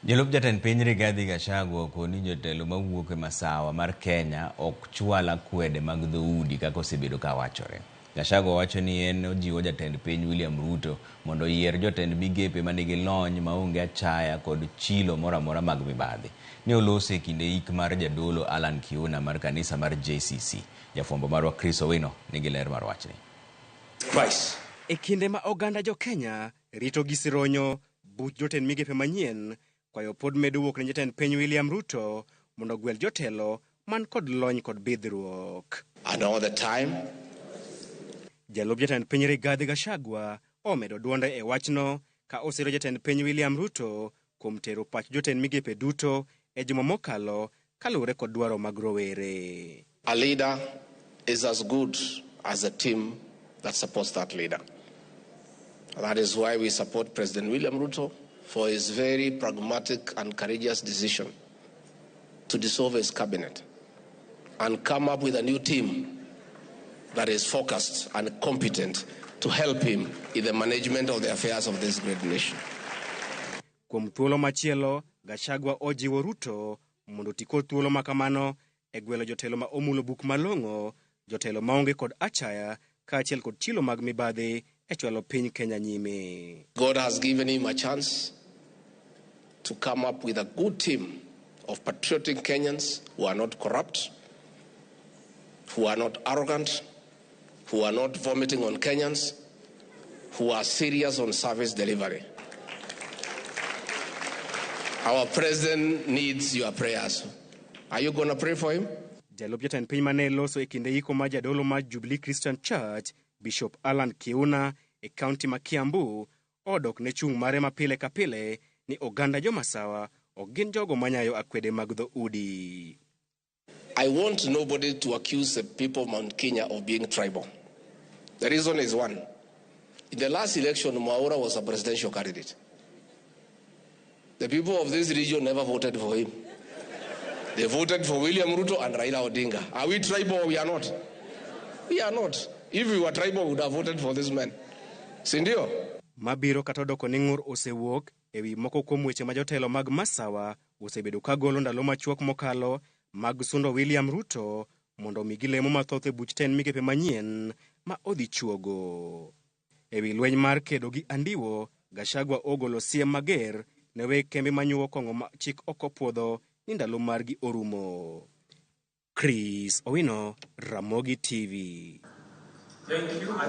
Jalup jatend piny Rigathi Gachagua okoni jotelo mawuok e masawa mar Kenya ok chwal akwede mag dhoudi kaka osebedo ka wachore. Gachagua wacho ni en ojiwo jatend piny William Ruto mondo oyier jotend migepe manigi lony maonge achaya kod chilo moro amora mag mibadhi. Ne oloso e kinde ik mar jadolo Allan Kiuna mar kanisa mar JCC. Jafwambo marwa Chris Owino nigi ler mar wachni. Christ. E kinde ma oganda jo Kenya rito gi sironyo buch jotend migepe manyien, kwayo pod medo wuok ne jatend piny William Ruto mondo ogwel jotelo man kod lony kod bidhruok. And all the time, Jalup jatend piny Rigathi Gachagua omedo duonde e wachno ka osiro jatend piny William Ruto kuom tero pach jotend migepe duto e juma mokalo kaluwore kod dwaro mag rowere. A leader is as good as the team that supports that leader. That is why we support President William Ruto for his very pragmatic and courageous decision to dissolve his cabinet and come up with a new team that is focused and competent to help him in the management of the affairs of this great nation. Kuom thuolo machielo, Gachagua ojiwo Ruto mondo oti kod thuolo ma kamano e gwelo jotelo ma omulo buk malong'o, jotelo maonge kod achaya kaachiel kod chilo mag mibadhi e chwalo piny Kenya nyime. God has given him a chance to come up with a good team of patriotic Kenyans who are not corrupt, who are not arrogant, who are not vomiting on Kenyans, who are serious on service delivery. Our president needs your prayers. Are you going to pray for him? Jalup jatend piny mane loso e kinde iko mar jadolo mar Jubilee Christian Church, Bishop Allan Kiuna e kaunti ma Kiambu, odok ne chung' mare ma pile ka pile ni oganda jomasawa ok gin jogo manyayo akwede mag dhoudi. I want nobody to accuse the people of Mount Kenya of being tribal. The reason is one. In the last election, Mwaura was a presidential candidate. The people of this region never voted for him. They voted for William Ruto and Raila Odinga. Are we tribal or we are not? We are not. If we were tribal, we would have voted for this man. Sindio? Mabiro kata odoko ni ng'ur osewuok ewi moko kuom weche ma jotelo mag Masawa osebedo ka golo ndalo machuok mokalo mag sundo William Ruto mondo omigi lemo mathoth e buch tend migepe manyien ma odhi chuogo. Ewi lweny mar kedo gi andiwo, Gachagua ogolo siem mager ne weg kembe manyuowo kong'o ma chik ok opuodho ni ndalo margi orumo. Chris Owino, Ramogi TV. Thank you.